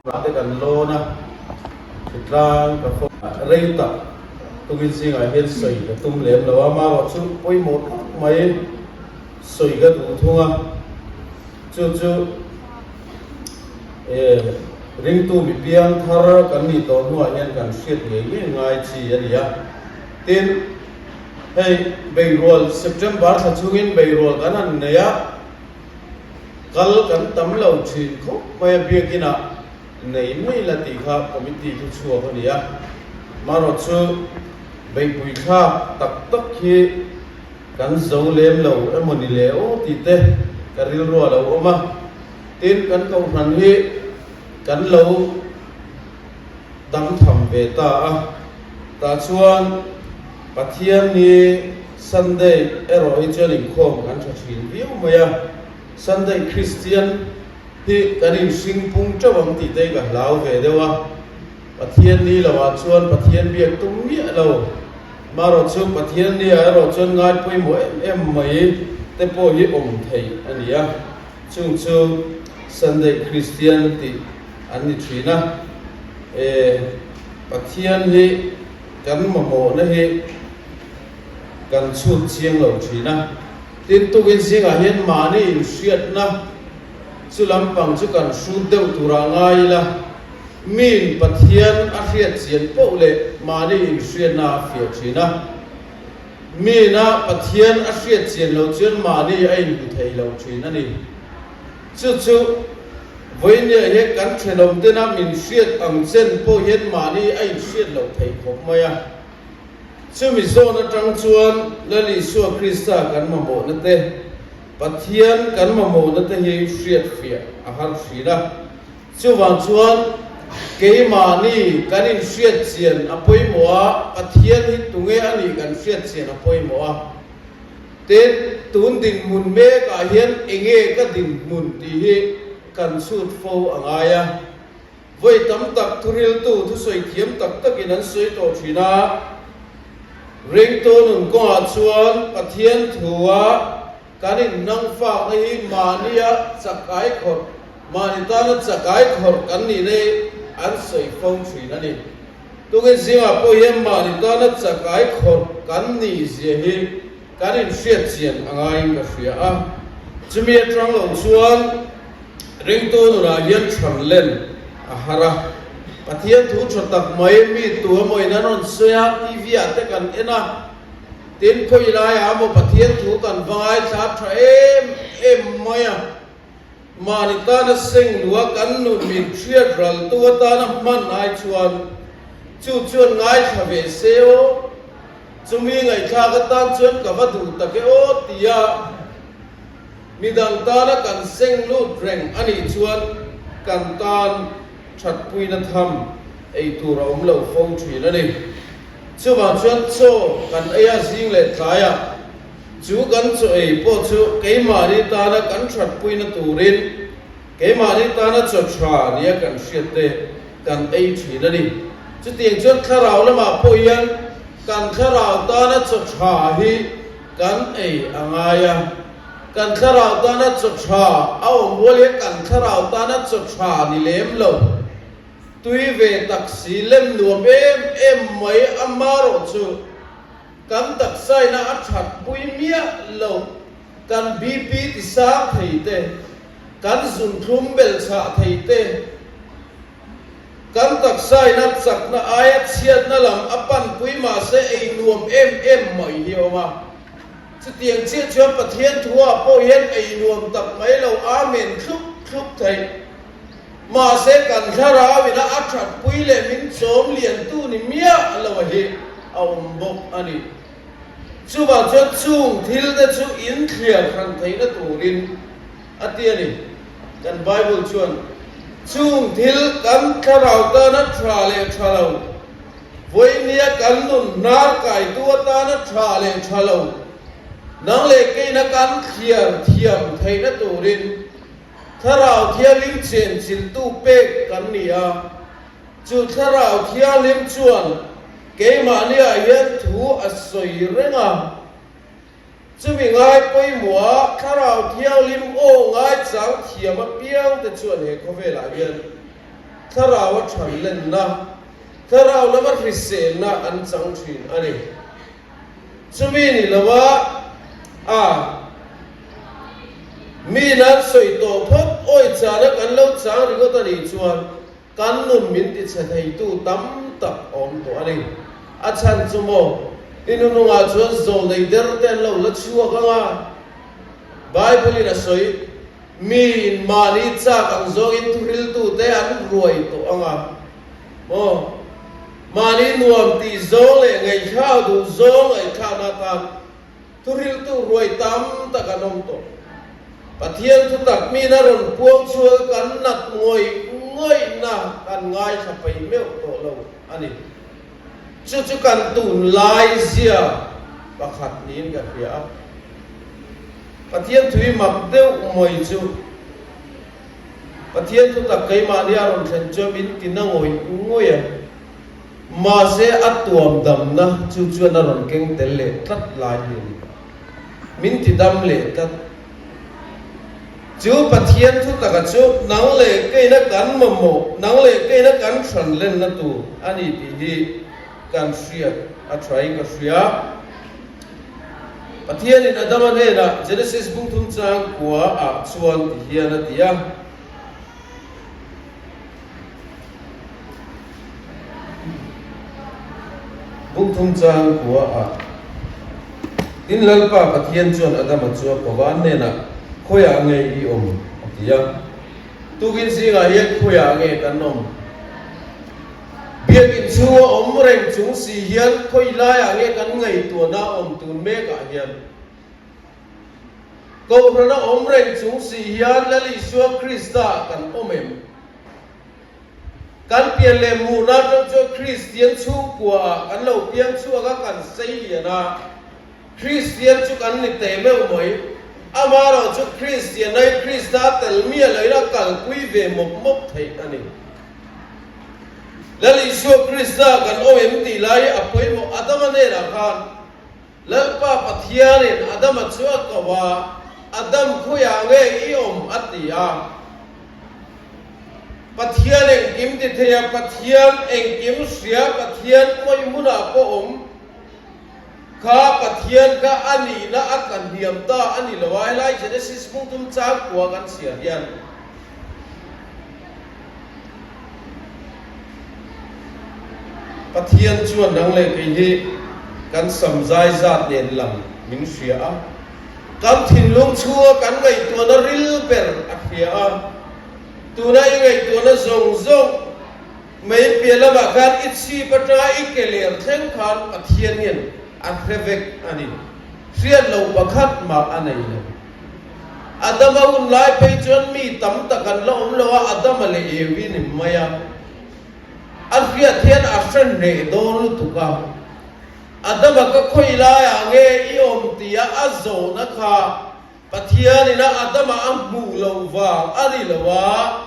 Rah te kan lawn a, hritlang ka fawm a, rei tak tukin zingah hian sawi ka tum lem lo a, amaherawh chu pawimawh tak mai sawi ka duh thung a, chu chu eh ringtu mi piang thar kan nih tawh hnuah hian kan hriat ngei ngei ngai chi a ni a, tin hei beirual September thla chhungin beirual kan han nei a. Kal kan tam lo thin khawp mai a, biakin ah nei mai la tih kha committee thu chhuak a ni a, marawh chu beihpui thlak tak tak hi kan zo lem lo emaw ni le aw tih te ka rilru a lo awm a, tin kan kohhran hi kan lo dam tham ve ta a, tah chuan Pathian ni Sunday erawh hi chuan inkhawm kan tha thin viau mai a, Sunday Kristian hi kan inhring pung teuh ang tih te hi ka hlau ve deuh a, Pathian ni lohah chuan Pathian biak tum miah lo, marawh chu Pathian ni ah erawh chuan ngai pawimawh em em mai te pawh hi awm theih a ni a, chung chu Sunday Kristian tih an ni thin a, e Pathian hi. Kan mamawhna hi kan chhut chiang lo thin a, tin tukin zingah hian mahni inhriatna chu lampang chu kan hrut deuh turah ngai ila, miin Pathian a hriat chian poh leh mahni inhriatna a fiah thin a, miina Pathian a hriat chian loh chuan mahni a inhmu thei lo thin a ni. Chu chu vawinia hian kan thenawm tena min hriat ang chen pawh hian mahni a inhriat loh theih khawp mai a. Chumi zawn atang chuan Lal Isua Krista kan mamawhna te, Pathian kan mamawhna te hi hriat fiah a har thin a. Chuvang chuan keimahni kan inhriat chian a pawimawh a, Pathian hi tunge a nih kan hriat chian a pawimawh a. Tin, tun dinhmun mekah hian enge ka dinhmun tih hi kan chhut fo a ngai a. Vawi tam tak thuriltu thusawi thiam tak takin an sawi tawh thin a, ringtu nun kawngah chuan Pathian thua kan innangfakna hi mahnia chakai khawrh, mahni tana chakai khawrh kan nihna hi an sawi fo thin a ni. Tukin zingah pawh hian mahni tana chakai khawrh kan nih zia hi kan inhriat chian a ngaiin ka hria a. Chumi atang lo chuan ringtu nunah hian chhan len a har a. Pathian thu tha tak mai mi tu emaw in an rawn sawi a, TV ah te kan en a, tin khawi laiah emaw Pathian thu kan va ngaithla tha em em mai a. Mahni tana seng lua kan nun min hriat raltu atana hman ai chuan chu chuan ngaithla ve se aw, chumi ngaihthlak atan chuan ka va duh tak e aw tia midang tana kan seng lut reng a nih chuan kan tan thatpuina tham ei tur a awm lo fo thin a ni. Chuvang chuan chaw kan ei a zing leh tlaiah Chu kan chaw ei pawh chu keimahni tana kan thatpuina turin keimahni tana chaw tha nia kan hriat te kan ei thin a ni. Chutiang chuan thlarau lamah pawh hian kan thlarau tana chaw tha hi kan ei a ngai a. Kan thlarau tana chaw tha a awm rual hian kan thlarau tana chaw tha ni lem lo. Tui ve tak si lem nuam em em mai amarawh chu. Kan taksaina a that pui miah lo, kan BP ti sang thei te, kan zunthlum bel chhah thei te, kan taksaina chakna aia chhiatna lam a pan pui mahse ei nuam em em mai hi a awm a. Chutiang chiah chuan Pathian thuah pawh hian ei nuam tak mai lo Amen thlup thlup theih. Mahse kan thlarau ina a that pui leh min chawm liantu ni miah lo a hi a awm bawk a ni. Chuvang chuan chung thil te chu in thliar hran theihna turin a ti a ni. Kan Bible chuan chung thil kan thlarau tana tha leh tha lo, vawinia kan nun hnar kaitu atana tha leh tha lo, nang leh keina kan thliar thiam theihna turin Thlarau Thianghlim chenchilhtu pek kan ni a, chu Thlarau Thianghlim chuan keimahniah hian thu a sawi reng a. Chumi ngai pawimawha Thlarau Thianghlim aw ngaichang thiam apiangte chuan he khawvelah hian. Thlarau a than lenna, Thlarau lama hriselna an chang thin a ni. Chumi ni lova a mi nan sawi tawh phawt awi chana kan lo chang ringawt a nih chuan kan nun min ti chhe theitu tam tak a awm tawh a ni. A chhan chu maw, i nunungah chuan zawlnei der te an lo la chhuak ang a, Bible in a sawi, Mi in mahni chak ang zawngin thuhriltute an ruai tawh ang a, maw? Mahni nuam tih zawng leh ngaihthlak duh zawng ngaihthlakna atan thuhriltu ruai tam tak an awm tawh. Pathian thutak mina rawn puang chhuak kan nat ngawih ngawihna kan ngaithla peih meuh tawh lo a ni. Chu chu kan tunlai zia pakhat niin ka hria a. Pathian thui mak deuh mai chu Pathian thutak keimahni a rawn thlen chuan min ti na ngawih ngawih a, mahse a tuam damna chu chuan a rawn keng tel leh tlat lai hi a ni. Min ti dam leh tlat. Chu Pathian thutaka chu nang leh keina kan mamawh, nang leh keina kan hran lenna tur a ni tih hi kan hriat a thain ka hria. Pathianin Adama hnenah Genesis bung thum chang kua ah chuan ti hian a ti a. Bung thum chang kua ah Tin Lalpa Pathian chuan Adama chu a ko va, a hnenah, Khawiah nge i awm? a ti a. Tukin zingah hian khawiah nge kan awm? Biakinn chhunga awm reng chung si hian khawi laiah nge kan ngaihtuahna awm tun mekah hian Kohhrana awm reng chung si hian Lal Isua Krista kan awm em? Kan pian leh muhna atang chuan Kristian chhungkuaah kan lo piang chhuak a, kan sei lian a. Kristian chu kan ni teh meuh mai. Amaherawh chu Kristian ai Krista tel miah loin a kalpui ve mawp mawp theih a ni. Lal Isua Krista kan awm em tih lai hi a pawimawh Adama hnenah khan Lalpa Pathianin Adama chu a ko a, Adam khawiah nge i awm a ti a. Pathian engkim ti thei a, Pathian engkim hria, Pathian khawi hmunah pawh awm kha Pathian kha a nihna a kan hliam ta a ni lo a, helai Genesis bungtum chang kua kan chhiar hian. Pathian chuan nang leh kei hi kan sam zai zat nen lam min hria a, kan thinlung chhunga kan ngaihtuahna ril ber a hria a, tuna i ngaihtuahna zawng zawng mai piah lamah khan i chhip atanga i ke ler thleng khan Pathian hian a hre vek a ni. Hriat loh pakhat mah a nei lo. Adama hun lai phei chuan mi tam tak an la awm lo a, Adama leh Evi ni mai a. A hriat hian a hre hneh dawn lutuk a. Adama ka khawi laiah nge i awm tia a zawhna kha Pathianin a Adama a hmuh loh vang a ni lo a,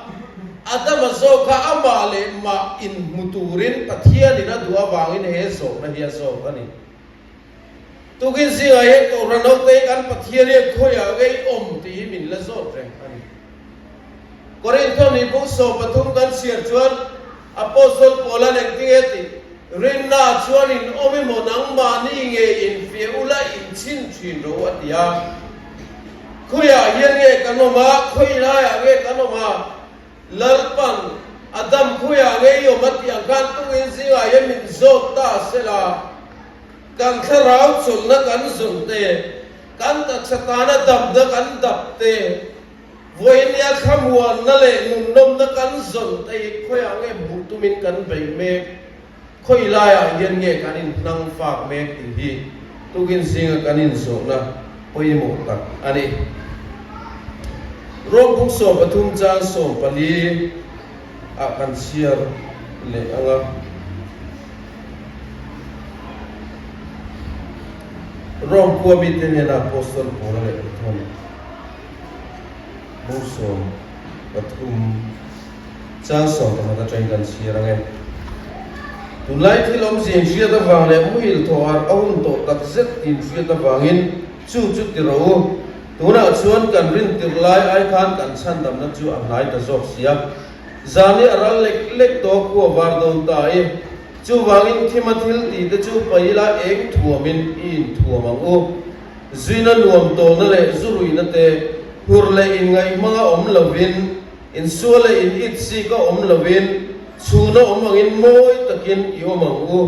Adama zawk kha amah leh mah inhmu turin Pathianin a duh avangin he zawhna hi a zawk a ni. Tukin zingah hian Kohhran hote hi kan Pathian hian khawiah nge i awm tih hi min la zawt reng a ni. Korintho ni bung 13 kan chhiar chuan Apostle Paula'n engtinge tih, Rinna chuan in awm emaw nangmahni nge infiah ula inchhin thin ro a ti a. Khawiah hian nge kan awm a, khawi laiah nge kan awm a? Lalpan, a dam khawiah nge i awm a tih ang khan tukin zingah hian min zawt ta sela, kan thlarau chawlhna kan zawn te, kan taksa tana damna kan dap te, vawinia thlamuanna leh nunnawmna kan zawn te hi khawiah nge hmuh tumin kan beih mek? Khawi laiah hian nge kan inhnang fak mek tih hi tukin zinga kan inzawhna pawimawh tak a ni. Rom bung 13 chang 14 ah kan chhiar leh ang a. Rom khua mite hnena Apostle Paula leh Pathawn bung 13 Chang 11 atangin kan chhiar ang e. Tunlai thil awmzia inhriat avang leh muhil thaw harh a hun tawh tak zet tih inhriat avangin chu chu ti rawh u. Tunah chuan kan rin tirh lai ai khan kan chhandamna chu a hnai ta zawk sia. Zan hi a ral lek lek tawh a khua var dawn ta i. Chuvangin thima thil tih te chu paih ila eng thuamin i inthuam ang u. Zuina nuam tawlna leh zu ruihna te, hur leh inngaih hmanga awm lovin, insual leh in itsik a awm lovin, chhuna awm angin mawi takin i awm ang u.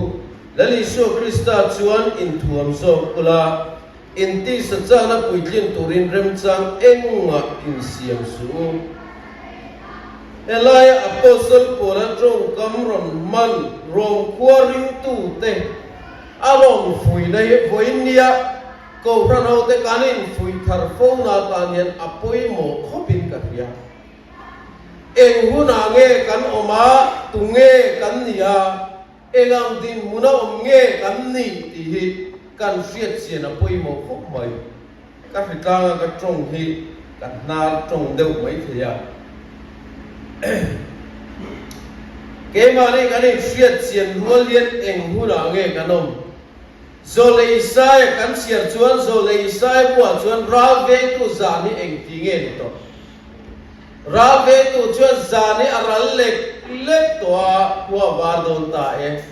Lal Isua Krista chuan inthuam zawk ula, intisa chana puitlin turin remchang engmah insiam suh u. Helaia Apostle Paula tawngkam rawn hman Rom khua ringtute a rawn fuihna hi vawiin nia Kohhran hote kan infuih thar fo na atan hian a pawimawh khawpin ka hria. Eng hunah nge kan awm a, tunge kan nih a, Eng ang dinhmun a awm nge kan nih tih hi kan hriat chian a pawimawh khawp mai. Ka hritlang a ka tawng hi ka hnar tawng deuh mai thei a. Keimahni kan inhriat chian rual hian eng hunah nge kan awm? Zawlei Isaia kan chhiar chuan Zawlei Isaia buah chuan ral vengtu zan hi engti nge ni tawh? Ral vengtu chuan zan hi a ral lek lek tawh a, khua a var dawn ta e.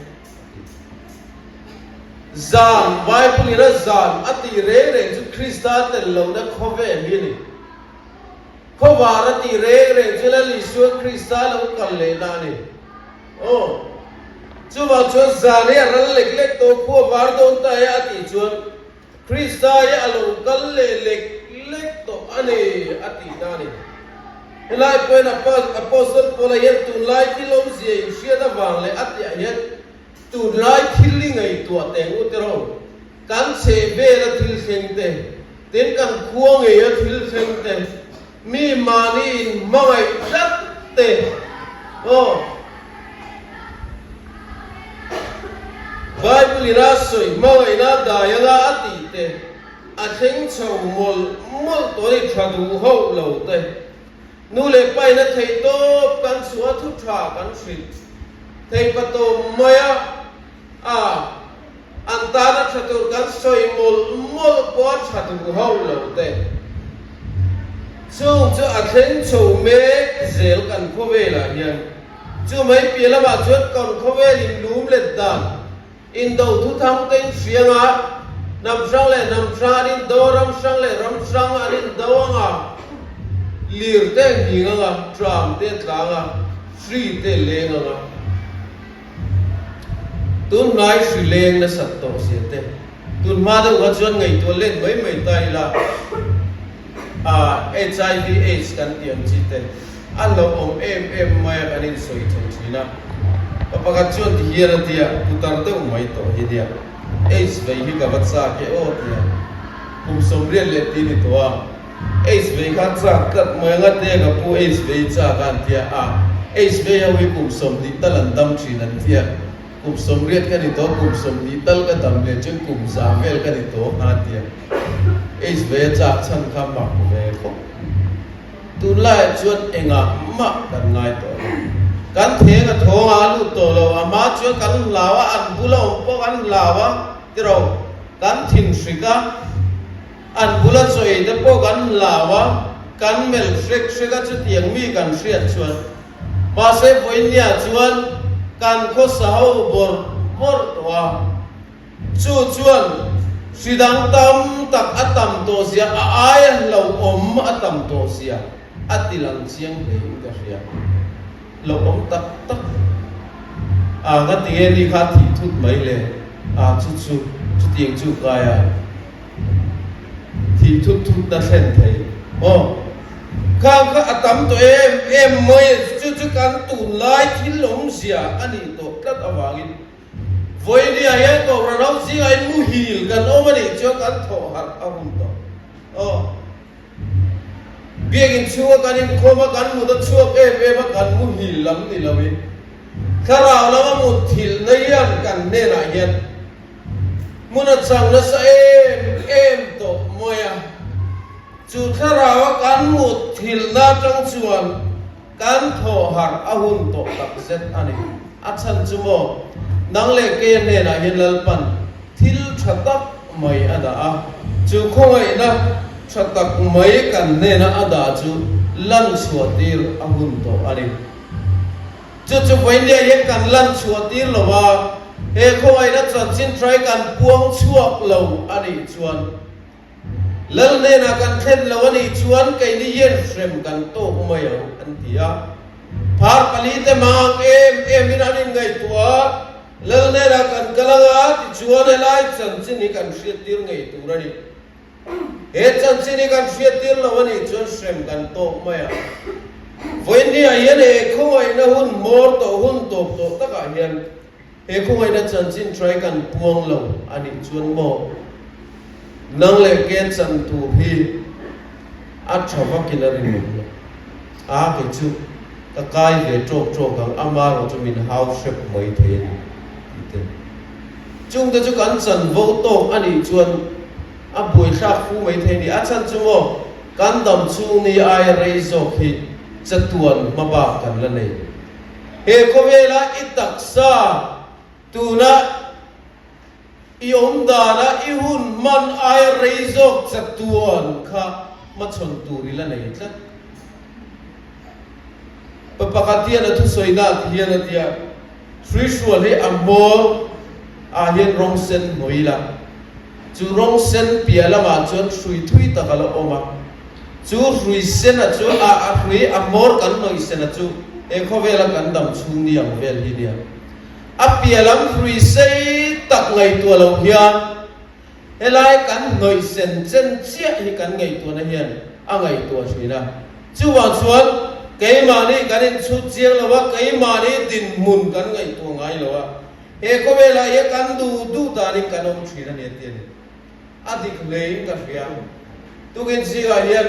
Zan, Bible in a zan a tih reng reng chu Krista tel lohna khawvel hi a ni. Khawvar a tih reng reng chu Lal Isua Krista lo kal lehna a ni. Aw, chuvang chuan zan hi a ral lek lek tawh, khua a var dawn ta e a tih chuan Krista hi a lo kal leh lek lek tawh a ni, a tih ta a ni. Helai pawhin Apostle Paula hian tunlai thil awmzia inhriat avang leh a tihah hian tunlai thil i ngaihtuah teng u tiraw, kan chheh vela thil thleng te, tin kan khua ngeia thil thleng te, Mi mahni in hmangaih tlat te aw. Bible in a sawi hmangaihna dai anga a tih te a thleng chho mawlh mawlh tawh a ni tha duh hauh lo te. Nu leh pa in a theih tawp kan chhuah a thu tha kan hrilh thei pa tawp mai a. A, an tana tha tur kan sawi mawlh mawlh pawh a tha duh hauh lo te. Chung chu a thleng chho mek zel kan khawvelah hian. Chu mai piah lamah chuan kan khawvel in lum let dan, indo thuthang te in hriang a, hnam hrang leh hnam hrang an indo a, ram hrang leh ram hrang an indo ang a, lir te a nghing ang a, tram te a tlang a, hri te a leng ang a. Tunhnai hri leng nasat tawh zia te, tun hma deuh kha chuan ngaihtuah let mai mai ta ila, ah HIV aids kan tih ang chi te a hlauhawm em em mai a kan insawi chho thin a. Pa pakhat chuan ti hian a tia, putar deuh mai tawh hi nia, aids vei hi ka va chak e aw tia, kum 80 ti ni tawh a. Aids vei kha chak tlat mai anga te ka pu aids vei chak a an tia a, aids vei ho hi kum 20 tal an dam thin an tia, kum 80 ka ni tawh kum 20 tal ka dam leh chuan kum 100 vel ka ni tawh a an tia, aids vei a chak chhan kha mak ve khawp. Tunlaiah chuan engah mah kan ngai tawh lo. Kan theng a thawng a, a lut tawh lo, a hma chuan kan hlau a, an bula awm pawh kan hlau a, tiraw kan thinhrik a. An bula chawi te pawh kan hlau a, kan melh hrek hrek a chutiang mi kan hriat chuan. Mahse vawinia chuan kan khawsa ho bawrh bawrh tawh a, chu chuan hri dang tam tak a tam tawh zia, a aia hlauhawm a tam tawh zia a ti lang chiang hlein ka hria. Hlauhawm tak tak a nga tinge ni kha thih thut mai le a chu chu chutiang chu kai a. Thih thut thut na thlen thei maw? Khang kha a tam tawh em em mai chu chu kan tunlai thil awmzia a nih tawh tlat avangin vawinia hian Kohhran ho zingah in muhil kan awm a nih chuan kan thawh harh a hun tawh aw. Biakinn chhunga kan inkhawm a kan mut a chhuak em em a kan muhil lam ni loin thlarau lama mutthilhna hian kan hnenah hian Hmun a chang nasa em em tawh mai a, chu thlarau a kan mut thilna atang chuan kan thawh harh a hun tawh tak zet a ni. A chhan chu maw, nang leh keia hnenah hian Lalpan thil tha tak mai a dah a, chu khawngaihna tha tak mai kan hnena a dah chu lan chhuah tir a hun tawh a ni. Chu chu vawinia hian kan lan chhuah tir lo a, he khawngaihna chanchin tha hi kan puang chhuak lo a nih chuan, Lal hnenah kan thlen lo a nih chuan keini hian hrem kan tawk mai ang, an ti a. Phar palite mang em emin an inngaihtuah a, Lal hnenah kan kal ang a, tichuan helai chanchin hi kan hriattir ngei tur a ni. He chanchin hi kan hriattir lo a nih chuan hrem kan tawk mai ang. Vawiinniah hian he khawngaihna hun hmawr tawh hun tawp tawh takah hian He khawngaihna chanchin try kan puang lo a nih chuan maw nang leh ke chan tur hi a tha vakin a rinawm lo. A kei chu ka kai ve tawk tawk ang ama erawh chu min hau hrep mai thei a ni tih te. Chungte chu kan chanvo tawk a nih chuan a buaithlak fu mai thei a ni. A chhan chu maw kan dam chhung ni aia rei zawk hi chatuan hma bak kan la nei. He khawvela i taksa tuna i awm dana i hun hman aia rei zawk chatuan kha hmachhawn tur i la nei tlat. Pa pakhat hian a thusawi ah ti hian a ti a, Hruihrual hi a hmawr ah hian rawng sen hmawih ila, chu rawng sen piah lamah chuan hrui thui tak a la awm a, Chu hrui sena chu a a hrui a hmawr kan hnawih sena chu he khawvela kan dam chhung ni ang vel hi nia. A piah lam hrui sei tak ngaihtuah lo hian helai kan hnawih sen chen chiah hi kan ngaihtuahna hian a ngaihtuah thin a. Chuvang chuan keimahni kan inchhut chiang lo a, keimahni dinhmun kan ngaihtuah ngai lo a, he khawvelah hian kan duh duh danin kan awm thin a ni a ti a ni. A dik hlein ka hria. Tukin zingah hian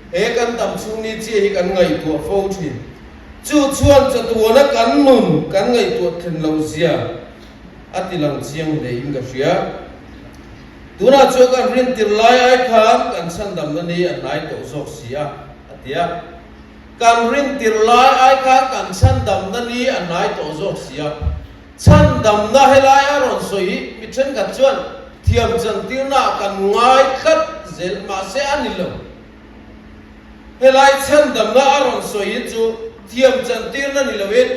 he kan dam chhung ni chiah hi kan ngaihtuah fo thin. Chu chuan chatuana kan nun kan ngaihtuah thlen lo zia a ti lang chiang hlein ka hria. Tunah chuan kan rintir lai ai khan kan chhandamna ni a hnai tawh zawk si a, a ti a. Kan rintir lai ai khan kan chhandamna ni a hnai tawh zawk si a. Chhandamna helai a rawn sawi hi mi thenkhat chuan thiam chantirna ah kan ngai tlat zel mahse a ni lo. Helai chhandamna a rawn sawi hi chu thiam chantirna ni loin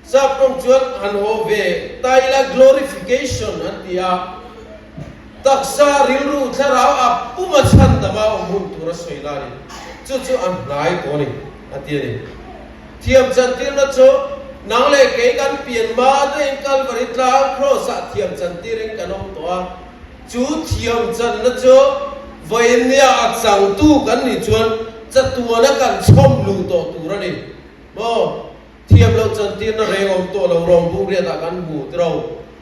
sap tawng chuan han haw ve ta ila glorification an ti a, taksa rilru thlarau a puma chhandama awm hun tur a sawi la a ni. Chu chu a hnai tawh a ni a ti a ni. Thiam chantirna chu nang leh kei kan pian hma daihin Kalvari tlang Kraws-ah thiam chantirin kan awm tawh a. Chu thiam channa chu vawiinnia a changtu kan nih chuan chatuana kan chhawm luh tawh tur a ni. Maw? Thiam loh chantirna reng awm tawh lo rawngbuk riatah kan hmu tiro.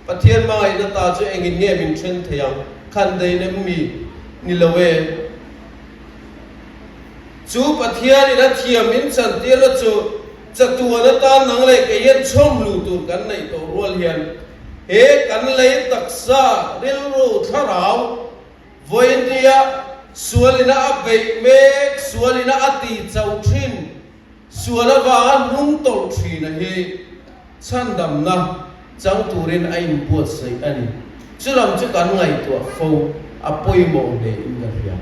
Pathian hmangaihna ta chu engin nge min then thei ang? Khan dain em mi? Ni lo e. Chu Pathianin a thiam min chantirna chu chatuan atan nang leh kei hian chhawm luh tur kan neih tawh rual hian he kan lei taksa rilru thlarau vawinia sualina a beih mek, sualina a tih chauh thin Sual avanga hnung tawlh thina hi chhandamna chang turin a inbuatsaih a ni. Chu lam chu kan ngaihtuah fo a pawimawh hle in ka hria.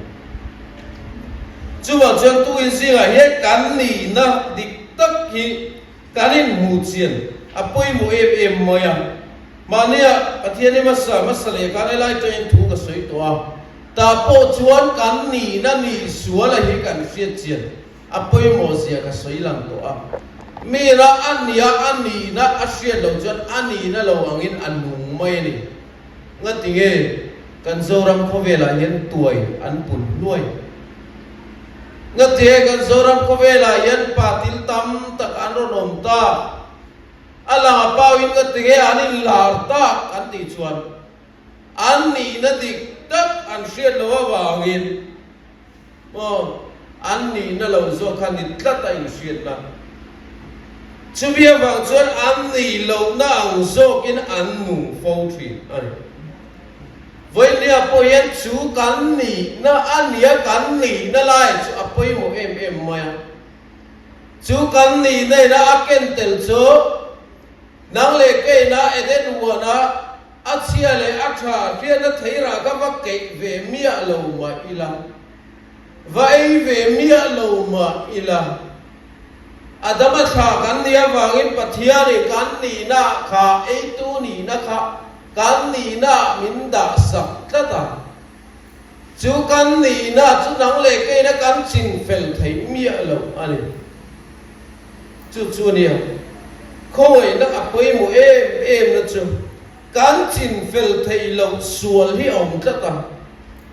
Chuvang chuan tuin zingah hian kan nihna dik tak hi kan inhmuh chian a pawimawh em em mai a. Mahnia Pathian i hmasa hmasa leh khan helai tangin thu ka sawi tawh a, tah pawh chuan kan nihna nih suala hi kan hriat chian A pawimawh zia ka sawi lang tawh a, mira a nia a nihna a hriat loh chuan a nihna lo angin a nung mai a ni. Ngati nge kan Zoram khawvelah hian tuai an pun hluai? Ngati nge kan Zoram khawvelah hian pa til tam tak an rawn awm tak? A lang a pauin ngati nge an inlar tak kan tih chuan an nihna dik tak an hriat loh avangin Aw, an nihna lo zawk kha ni tlat a inhriatna. Chumi avang chuan an nih lohna ang zawkin an nung fo thin a ni. Vawinia pawh hian chu kan nihna a nia kan nihna lai chu a pawimawh em em mai a. Chu kan nihna ina a ken tel chu nang leh keina Eden huana A chhia leh a tha hriatna theirah ka va keih ve miah lo mah ila, va ei ve miah lo mah ila. Adama thlah kan nih avangin Pathianin kan nihna kha eitu nihna kha kan nihna min dah sak tlat a. Chu kan nihna chu nang leh keina kan ching fel theih miah lo a ni. Chu chu nia, khawngaihna a pawimawh em em na chu kan chin fel theih loh sual hi a awm tlat a.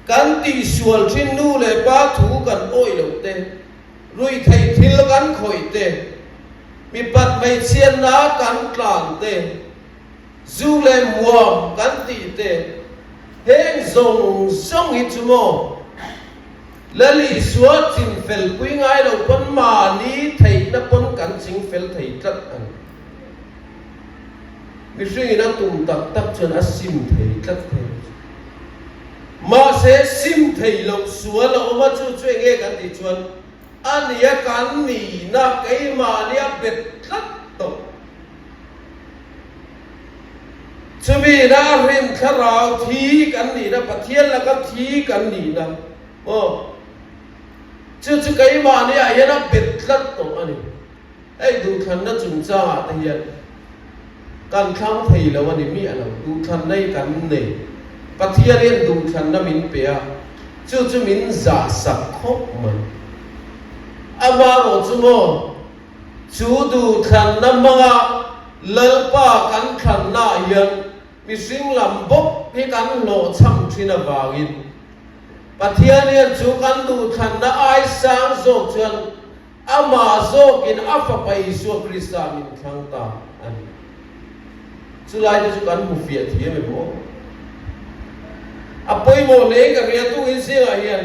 Kan tihsual thin nu leh pa thu kan awih loh te, ruihtheih thil kan khawih te, mipat hmeichhiatna kan tlan te, Zu leh muam kan tih te, heng zawng zawng hi chu maw Lal Isua chin fel pui ngai lo pawn mahni theihna pawn kan ching fel thei tlat a ni. Mihringin a tum tak tak chuan a sim thei tlat thei a ni. Mahse sim thei loh sual a awm a, chu chu enge kan tih chuan a nia kan nihna keimahnia bet tlat tawh. Chumi na a hrin thlarau thi kan nihna, Pathian laka thi kan nihna maw? Chu chu keimahni ah hian a bet tlat tawh a ni. Hei duhthlanna chungchangah te hian kan thlang thei lo a ni miah lo, duhthlanna hi kan nei. Pathian hian duhthlanna min pe a, chu chu min zah sak khawp mai. Amaherawhchu maw? Chu duhthlanna hmanga Lalpa kan thlannaah hian mihring lam bawk hi kan hlawhchham thin avangin Pathian hian chu kan duhthlanna ai sang zawk chuan Amah zawkin a Fapa Isua Krista min thlang ta a ni. Chulai te chu kan hmu fiah thiam em aw? A pawimawh hle ka hria tukin zingah hian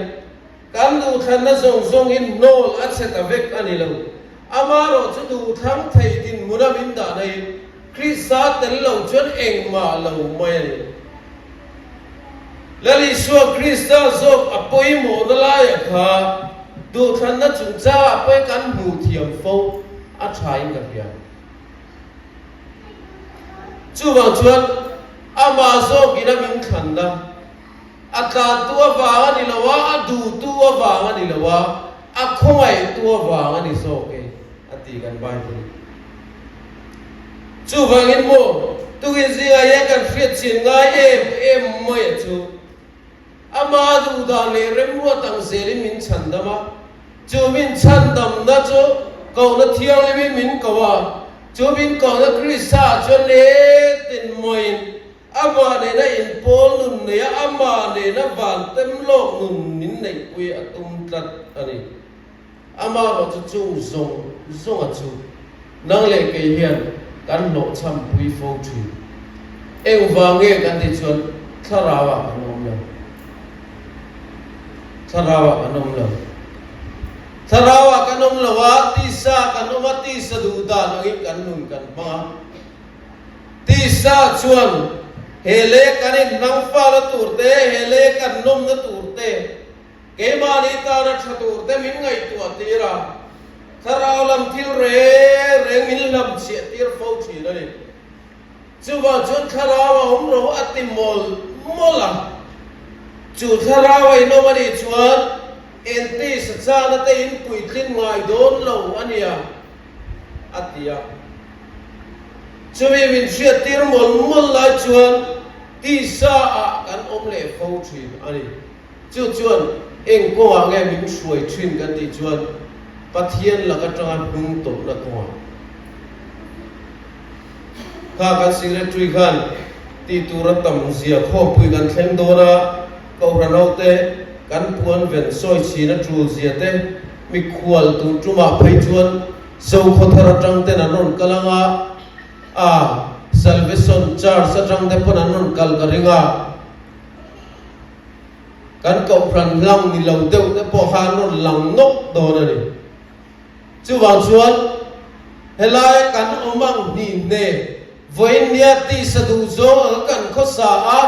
Kan duhthlanna zawng zawngin hnawl a chhe ta vek a ni lo. Amaherawh chu duhthlang thei dinhmuna min dahna hi Krista tel lo chuan engmah lo mai a ni. Lal Isua Krista zawk a pawimawhna laiah kha duhthlanna chungchangah pawhin kan hmuh thiam fo a thain ka hria. Chuvang chuan amah zawkin a min thlanna. A tlantu avang a ni lo a, a duhtu avang a ni lo a, a khawngaihtu avang a ni zawk e, a ti kan Bible. Chuvangin maw, tukin zingah hian kan hriatchhin ngai em em mai a chu, ama duhdan leh remruat ang zelin min chhandam a, chu min chhandamna chu kohna thianghlimin min ko a, chu min kohna Krista chuan letin mawiin Amah nena inpawl nun nei a, amah nena van tem lawk nun min neihpui a tum tlat a ni. Amah erawh chu chung zawng zawnga chu nang leh kei hian kan hlawhchhampui fo thin. Engvang nge kan tih chuan thlarauah kan awm lo. Thlarauah kan awm lo. Thlarauah kan awm lo a, tisa kan awm a, tisa duh dan angin kan nun kan hmang a. Tisa chuan he lei kan inhnangfalna tur te, he lei kan nawmna tur te, keimahni tana tha tur te min ngaihtuah tir a, thlarau lam thil reng reng min hlamchhiah tir fo thin a ni. Chuvang chuan thlarau a awm ro a ti mawlh mawlh a, chu thlarau a inawm a nih chuan eng tisa chana te in puitlin ngai dawn lo a nia. a ti a. Chumi min hriattir mawlh mawlh lai chuan tisa ah kan awm leh fo thin a ni. Chu chuan eng kawngah nge min hruai thin kan tih chuan Pathian lak atanga hnung tawlhna kawngah. Kha kan secretary khan tih tur a tam zia khawmpui kan thleng dawn a, Kohhran ho te kan puan ven sawi chhin a tul zia te, Mikhual tun tumah phei chuan Zokhawthar atang ten an rawn kal ang a, a Salvation Church atang te pawn an rawn kal ka ring a, kan kohhran hlang ni lo deuh te pawh kha an rawn lang nawk dawn a ni. Chuvang chuan helai kan awm ang hni hne vawiin nia tisa duh zawng anga kan khawsa a,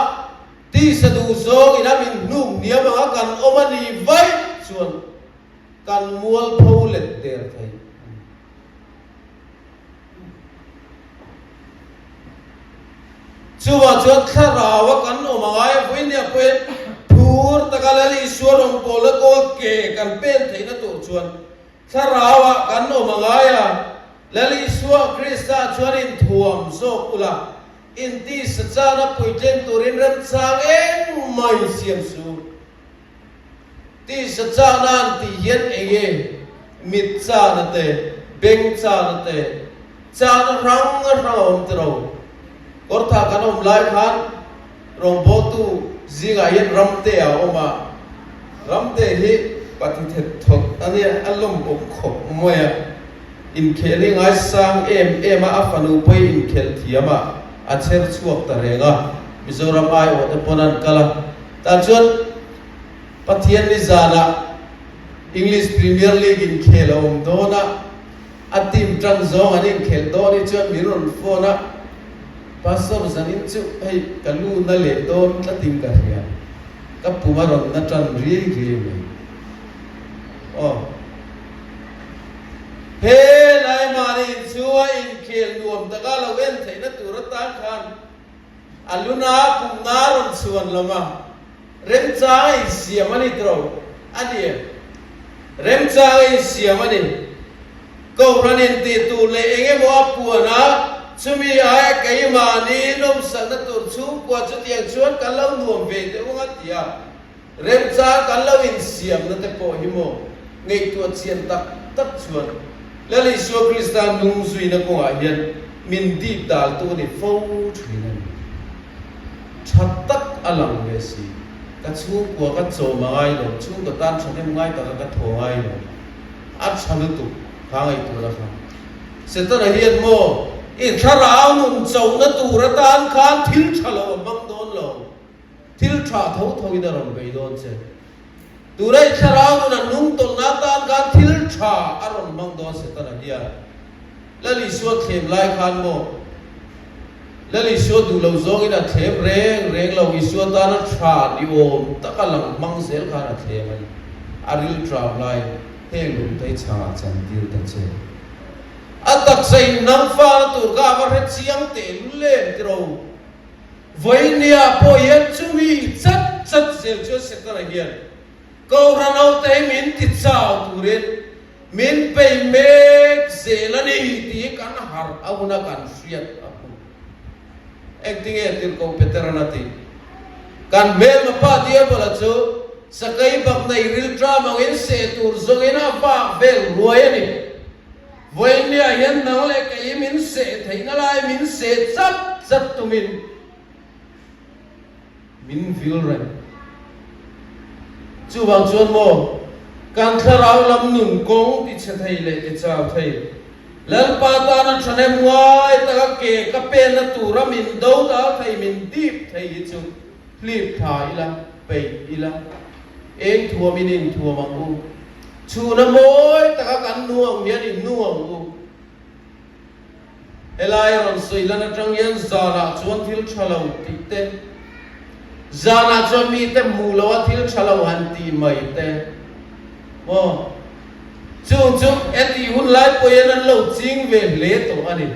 Tisa duh zawng ina min hnuk hniam anga kan awm a nih vaih chuan kan mualpho let der thei a ni. Chuvang chuan thlarau a kan awm a ngai a, vawinia pawhin phur taka Lal Isua rawngbawlna kawl ke kan pen theihna tur chuan thlarau ah kan awm a ngai a. Isua Krista chuan inthuam zawk ula, intisa chana puitlin turin remchang engmah insiam suh. Tisa chana an tih hian eng nge? Mit chana te, beng chana te, chana hrang hrang a awm tiro. Kawrthah kan awm lai khan rawngbawltu zingah hian Ramte a awm a, Ramte hi pati thet thawt a nia, a lawmawm khawp mai a. Inkhel hi ngaisang em em a, a fanu pawhin inkhel thiam a, a chher chhuak ta reng a, Mizoram aiawh te pawn an kal a. Tah chuan Pathian ni zanah English Premier League inkhel a awm dawn a, a team tan zawng an inkhelh dawn hi chuan min rawn phone a, Pastor zanin chu hei ka lu na leh dawn tlatin ka hria, ka pum a rawn na tan riai riai mai. Aw. He Laimani in chu a inkhel nuam taka lo en theihna tur atan khan A luna pumna rawn chhuan lam a, remchang a insiam a ni tawh a ni em? Remchang a insiam a ni. Kohhran intih tur leh eng emaw a puan a, chumi aia keimahni nawmsakna tur chhungkua chutiang chuan kan lo nuam ve teh ung a ti a. Remchang kan lo insiamna te pawh hi maw ngaihtuah chian tak tak chuan Lal Isua Krista nung zuina kawngah hian min dip daltu a ni fo thin a ni. Tha tak a lang ve si. Ka chhungkua ka chawm a ngai lo, chhungkaw tan thahnem ngai taka ka thaw ngai lo. A tha lutuk kha ngaihtuahna kha. Setana hian maw i thlarau nun chohna tur atan khan thil tha lo a hmang dawn lo. Thil tha tho tho in a rawn bei dawn che. Tuna i thlarau nun a nung tawlhna atan khan thil tha a rawn hmang dawn Setana hian. Lal Isua thlem lai khan maw? Lal Isua duh lo zawngin a thlem reng reng lo, Isua tana tha ni awm taka lang hmang zel khan a thlem a ni. A ril tram lai heng lungtei chhangah chantir ta che. A taksa in nang fana tur kha a va hre chiang tehlul em tiro. Vawinia pawh hian chumi chat chat zel chuan Setana hian Kohhran hote hi min ti chau turin min bei mek zel a ni tih kan harh a huna kan hriat a hun. Engtinge Tirhkoh Petera'n a tih? Kan hmelma pa Diabola chu sakei bak nei rilṭam angin seh tur zawngin a vak vel ruai a ni. Vawinia hian nang leh kei min seh theihna lai min seh chat chat tumin min vil reng. Chuvang chuan maw, kan thlarau lam nun kawng ti chhe thei leh ti chau thei, Lalpa tana thahnem ngai taka ke ka penna tura min do dal thei, min dip thei hi chu hlip tha ila, peih ila, eng thuamin inthuam ang u. Chhuna mawi taka kan nu ang hian in nu ang u. Helai rawn sawi lan atang hian zanah chuan thil tha lo tih te, zanah chuan mite hmuh loha thil tha lo han tih mai te, maw? Chung chu hetih hun lai pawh hian an lo ching ve hle tawh a ni.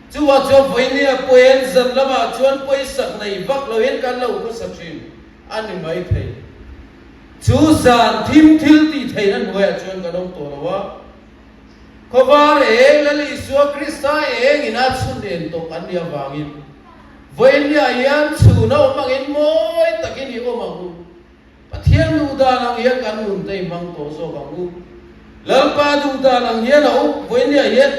Chuvah chuan vawinia pawhin zan lamah chuan pawisak nei vak loin kan lo khawsa thin a ni maithei. Chu zan thim thil tih theihna hnuaiah chuan kan awm tawh lo a, khawvar eng Lal Isua Krista eng ina chhun en tawh kan nih avangin vawinia hian chhun a awm angin mawi takin i awm ang u. Pathian duh dan ang hian kan nun te i hmang tawh zawk ang u. Lalpa duh dan ang hian a awm vawinia hian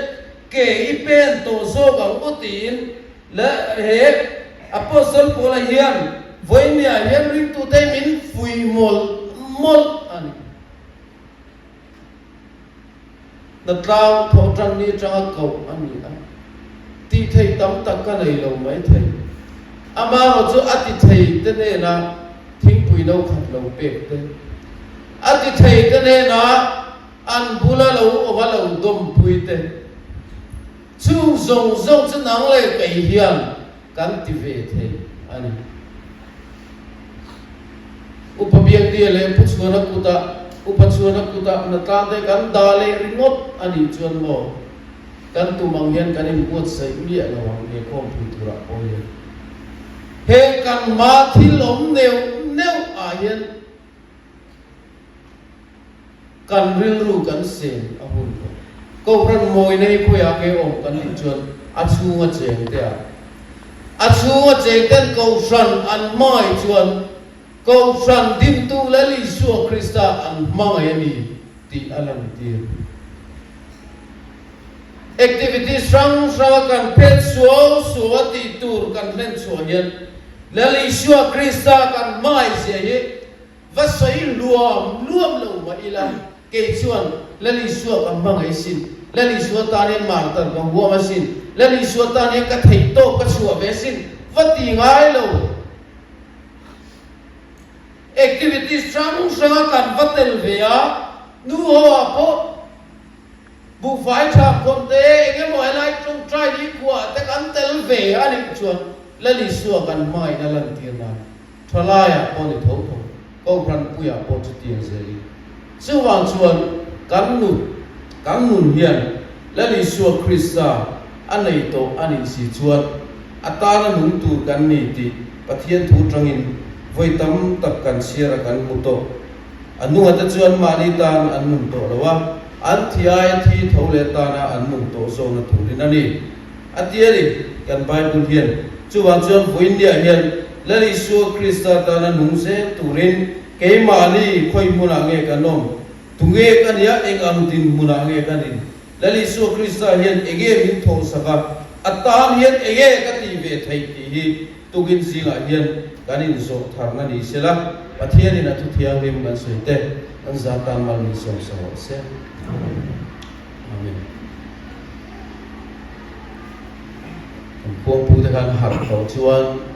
ke i pen tawh zawk ang u tiin Le he Apostle Paula hian vawinia hian ringtute min fuih mawlh mawlh a ni. Hnatlang thawhtan ni atanga koh a ni a, tih theih tam tak ka nei lo mai thei. Amaherawh chu a ti thei te hnena thingpui no khat lo pek te, a ti thei te hnena an bula lo awm a lo dawmpui te, Chung zawng zawng chu nang leh kei hian kan ti ve thei a ni. Upa Biakdia leh Pu Chhuana kutah, Upa Chhuana kutah hnatlang te kan dah leh ringawt a nih chuan maw, kan tum ang hian kan inbuatsaih miah lo ang he khawmpui turah pawh hian. Heng kan hma thil awm neuh neuh ah hian Kan rilru kan sen a hun tawh. Kohhran mawina hi khawiah nge awm kan tih chuan a chhunga cheng te ah. A chhunga cheng ten Kohhran an hmangaih chuan Kohhran dintu Lal Isua Krista an hmangaih a ni tih a lantir. Activities hrang hranga kan phet suau suau a tih tur kan hlen chhuah hian Lal Isua Krista kan hmangaih zia hi Va sawi luam luam lo mah ila, kei chuan Lal Isua ka hmangaih sin, Lal Isua tan hian martar ka huam asin, Lal Isua tan hian ka theih tawk ka chhuah ve asin, va ti ngai lo. Activities hrang hranga kan va tel ve a, nu ho ah pawh buhfai tha khawn te, eng emaw helai tawngtai ni khuaah te kan tel ve a nih chuan Lal Isua kan hmangaihna lantir nan Thalaiah pawh ni tho tho, Kohhranpuiah pawh chutiang zelin. Chuvang chuan kan nu, kan nun hian Lal Isua Krista a nei tawh a nih si chuan a tana nung tur kan ni tih Pathian thu tangin vawi tam tak kan chhiar a kan hmu tawh. A nungate chuan mahni tan an nun tawh lo a, an thi aia thi tho leh tana an nung tawh zawkna turin a ni. A ti a ni, kan Bible hian. Chuvang chuan vawiinniah hian Lal Isua Krista tana nung zel turin keimahni khawi hmunah nge kan awm? Tunge ka nia? Eng ang dinhmunah nge ka nin? Lal Isua Krista hian enge min thawhsak a, a tan hian enge ka tih ve theih tih hi tukin zingah hian kan inzawh tharna ni sela, Pathianin a thu thianghlim kan sawi te kan za tan mal min sawmsa rawh se. Amen. Kan khuangpu te khan harh tawh chuan.